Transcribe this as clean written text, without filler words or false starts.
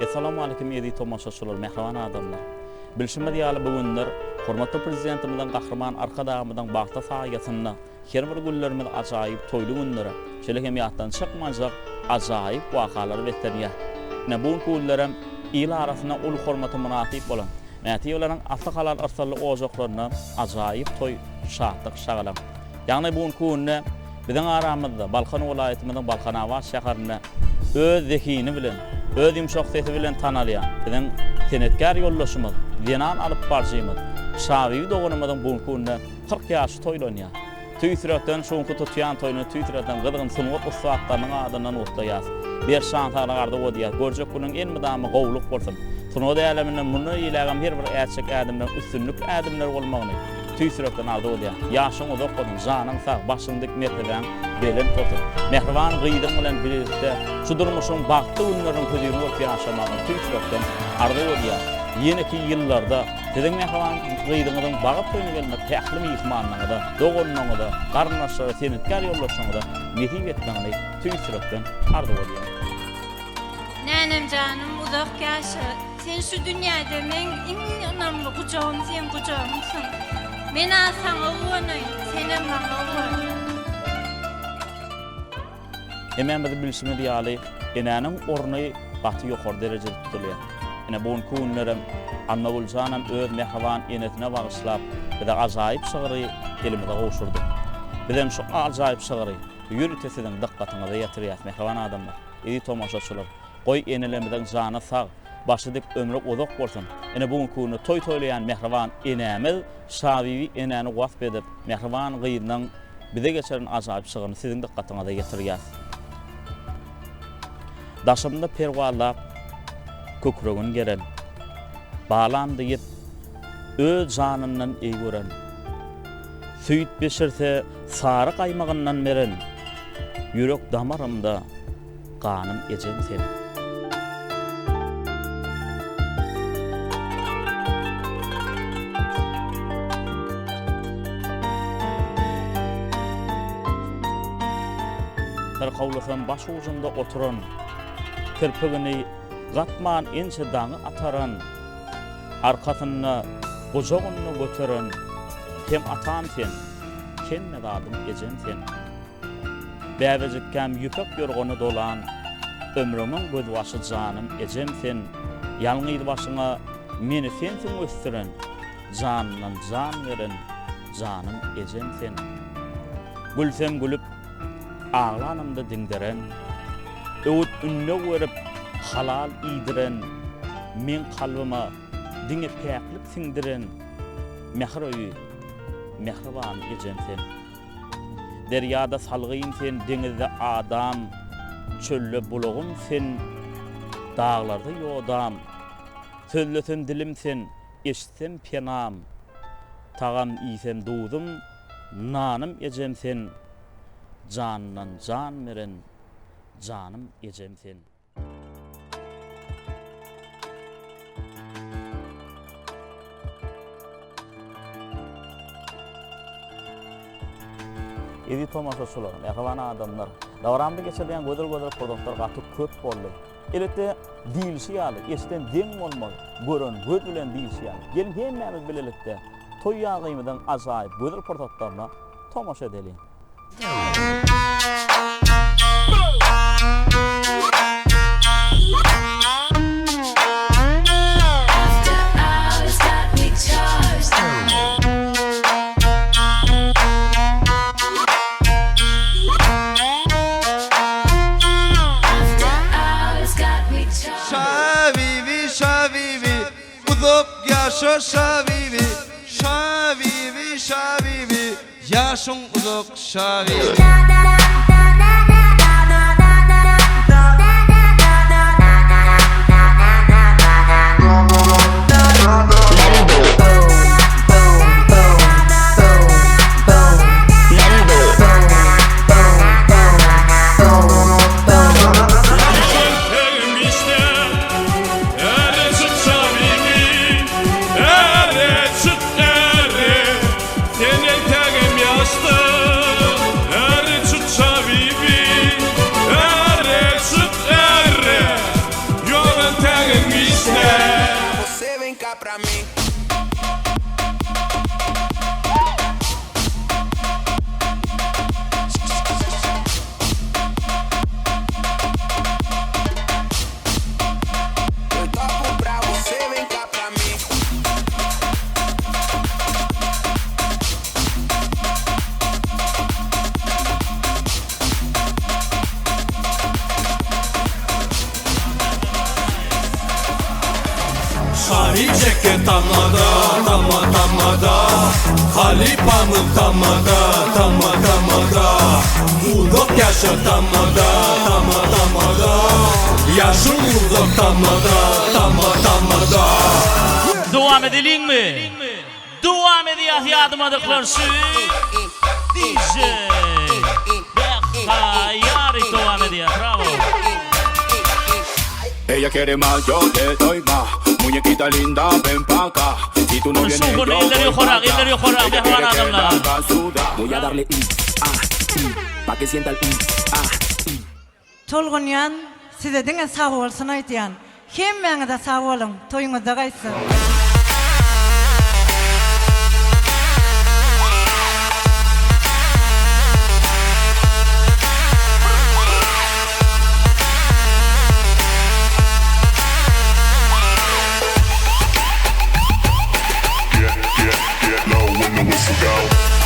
Essalawmaleýkim eziz tomaşaçylar, mähriban adamlar! Bilşimiz ýaly bu günler hormatly Prezidentimiziň Gahryman Arkadagymyzyň bagtly saýasynda her bir günlerimiz ajaýyp toýly günlere, şeýle hem ýatdan çykmajak ajaýyp wakalara beslenýär. Ine bu günki günlerem il arasynda uly hormata mynasyp bolan Mätiýewleriň asly halal yrsally ojaklarynda ajaýyp toý, şatlyk, şagalaň. Ýagny bu günki günde biziň aramyzda Balkan welaýatymyzyň Balkanabat şäherinde öz zehini bilen, öz ýumşak sesi bilen tanalýan biziň senetkär ýoldaşymyz, zenan alyp baryjymyz Şabibi doganymyzyň bu günki günde 40 ýaşy toýlanýar. Tüýs ýürekden şu günki tutýan toýuny tüýs ýürekden gyzgyn sungat ussatlarynyň adyndan gutlaýas. Ber şan saglyk arzuw edýäs. Görjek günüň elmydama gowulyk bolsun. Sungat äleminde mundan beýlägem her bir ätjek ädimleriň üstünlikli ädimler bolmagyny tüýs ýürekden arzuw edýän. Ýaşyň uzak bolsun, janyň sag, başyň dik, mertebäň belent bolsun. Mähriban gyzyň bilen bilelikde şu durmuşyň bagtly günleriniň hözirini görüp ýaşamagyňy tüýs ýürekden arzuw edýän. Ýeneki ýyllarda siziň mähriban gyzyňyzyň bagyt toýuna gelmek ähli myhmanlaryňyza, doganlaryňyza, garyndaşlara, senetkär ýoldaşlaryňyza nesip etmegini tüýs ýürekden arzuw edýän. Nänemjanym uzak ýaşa. Sen şu dünýäde meň iň ynamly gujagym seň gujagyňsyň. Men-a saňa guwanaýyn, senem maňa guwan. Hemmämiziň bilşimiz ýaly, enäniň orny gaty ýokary derejede tutulýar. Ine, bu günki günlerem Annagüljanam öz mähriban enesine bagyşlap, bize ajaýyp şygry elimize gowşurdy. Bizem şu ajaýyp şygry ýörite siziň dykgatyňyza ýetirýäs, mähriban adamlar, eziz tomaşaçylar! Goý, enelerimiziň jany sag, başy dik, ömri uzak bolsun! Ine, bu günki günde toý toýlaýan mähriban enemiz Şabibi enäni wasp edip, mähriban gyzynyň bize geçiren ajaýyp şygryny siziň dykgatyňyza ýetirýäs. Daşymda perwazlap, kükregin geren, Balam diýip, öz janyndan eý gören, Süýt bişirse, sary gaýmagyndan beren, Ýürek damarymda Ganym ejem sen. Syrkawlasam baş ujumda oturan, Kirpigini gatman inçe daňy ataran, Arkasynda gujagynda göteren, Hem atam sen, hemme zadym ejem sen. Bäbejikkäm ýüpek ýorgana dolan, Ömrümiň gözbaşy janym ejem sen, Ýalňyz başyňa meni sensiň ösdüren, Janyndan jan beren janym ejem sen. Gülsem gülüp, aglanymda diňdiren, Öwüt-ündew berip, halal iýdiren, Meň kalbyma diňe päklik siňdiren, Mähir öýi, mähriban ejem sen. Derýada salgym sen, deňizde adam, Çölde bulagym sen, daglarda ýodam. Sözlesem dilim sen, eşitsem penam. Tagam iýsem duzum, nanym ejem sen. Janyndan jan beren janym ejem sen. Eziz tomaşaçylar, mähriban adamlar! Dabaramyzda geçirilýän gözel-gözel pursatlar gaty köp boldy. Elbetde, diýlişi ýaly, eşiden deň bolmaz, gören göz bilen diýlişi ýaly. Geliň hemmämiz bilelikde toý ýazgymyzyň ajaýyp gözel pursatlaryna tomaşa edeliň! Şabibi, Şabibi, uzak ýaşa Şabibi, Şabibi, Şabibi. Ýaşyň uzak şahyr. Sen entägem ýaşsyň, äri çyk Şabibi. Bereket tamada, tama tamada Halypamyz tamada, tama tamada Uzak ýaşa tamada, tama tamada Ýaşyň uzak tamada, tama tamada. Dowam edeliňmi? Dowam edýäs ýadymadyklar şu DJ Behha Ýaryk dowam edýär bravo. Ella quiere más, yo le doy más. Muñequita linda, ven pa' acá. Si tú no vienes, yo Şuňkuryny voy elleri pa' ýokarak, allá. elleri ýokarak Ella mähriban quiere que adamlar. la haga sudar. Voy a darle mm, ah, mm, pa' que sienta el mm, ah, mm. Tolgunýan, size diňe sag bolsun aýdýan. Hemmäňize sag boluň, toýuňyzda gaýtsyn. Get, get, get low when the whistle go.